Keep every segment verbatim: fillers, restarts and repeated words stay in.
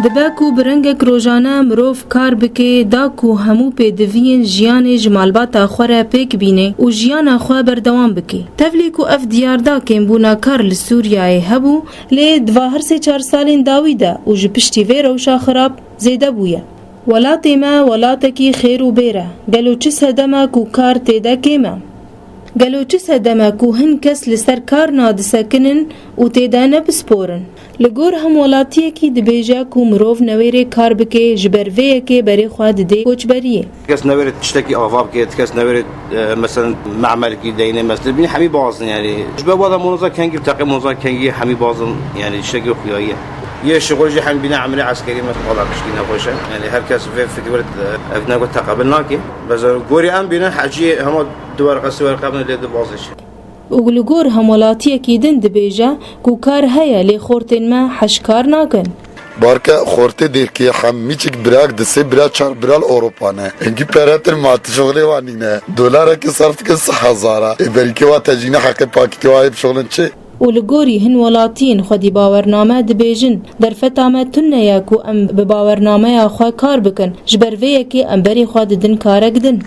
Dibe ku bi rengek rojane mirov kar bike, da ku hemû pêdiviyên jiyanê ji malbata xwe re pêk bîne û jiyana xwe berdewam bike. Tevlî ku ev diyar da kêmbûna kar li Sûriyeyê hebû, lê di va her sê çar salên dawî de û ji piştî vê rewşa xirab zêde bûye. Welatê me welatekî xêr û bêr e. Gelo çi sedem e ku kar tê de kêm e? Gelo çi sedem e ku hin kes li ser kar nadisekinin û tê de nebisporin? Li gor hemwelatiyekî dibêje ku mirov newêrê kar bike, ji ber vê yekê berê xwe didê koçberiyê. Kes newêrê tiştekî ava bike, kes newêrê, e, mesela me'melkî deyne, mesela bînî hemî bazin yani. Ji ber wada monoza kengî, teqê monoza kengî hemî bazin yani tiştekî xuyayî ye. Yê şixul jî hem bîne emirê eskerî me xala piştî nexweş e. Yani her kes vê fikir, e, ev ne ku teqebil nake. Mesela gorî em bîne hecî hema du werqe, sê werqe bine lê di bazê çi. Û li gor hemwelatiyekî din dibêje ku kar heye lê xortên me heş kar nakin. Barke xortê dêrkê hem mîçik birak di sê bira çar bira li Ewropa ne. Engî peretin ma tu şixulê wan nîne. Dolareke sarf dikin sih hezara. Ê berîkê wa tecîne heqê pakîtê wa hê bişixulin çi? Û li gorî hin welatiyên xwedî bawername dibêjin, derfeta me tune ye ku em bi bawernameya xwe kar bikin, ji ber vê yekê em berê xwe didin karek din.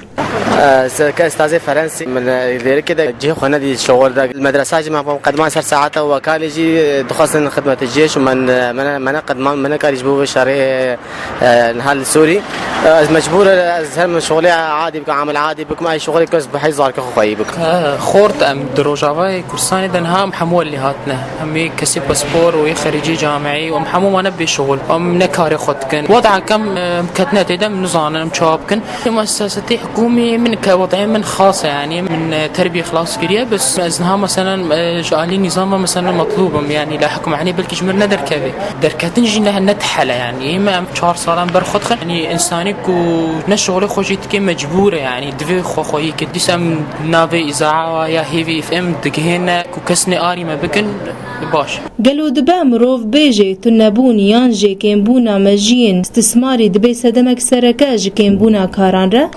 Ez ke estazê Ferensî, min, e, lêrikê de cihê xwe nedî şixul de. Li medresa jî me qedman ser saeta û wekalê jî, e, dixwestin xidmete cihê û min, e, min, min qedman, min nekarî ji bo vê şerê, e, niha li Sûrî. E, ez mecbûr, e, ez her min şixulê adî bikim, amel adî bikim, ay şixulê kes bi hey zarkê xwe xweyî bikim. Xort em di Rojavayê Kurdistanê de niha em hemû welî hatine. Em ê kesê paspor û ê xerîcê camiyê û em hemû mane bê şixul. Em ne karê xwe dikin. Wada kem, e, em ketine tê de em nizanin em çawa bikin. Muessesetê hikûmî min ke wedayê min xas e, yanî min, e, terbî xilas kiriye, bes ez niha meselen, e, ji alî nîzama meselen metlûb im, yanî li hikûmetê belkî ji min re nederkeve. Derketin jî ne, ne tihel e, yanî ê me em çar salan ber xwe dixin. Yanî însanî ku ne şixulê xwe jî dike mecbûr e, yanî divê xwe xweyî ke. Dîsa em navê îzaa ya hêvî F M digihêne ku kes nê arî me bikin, baş. Gelo dibe mirov bêje tunebûn yan jê kêmbûna mejiyên istismarî dibê sedemek sereke ji kêmbûna karan re?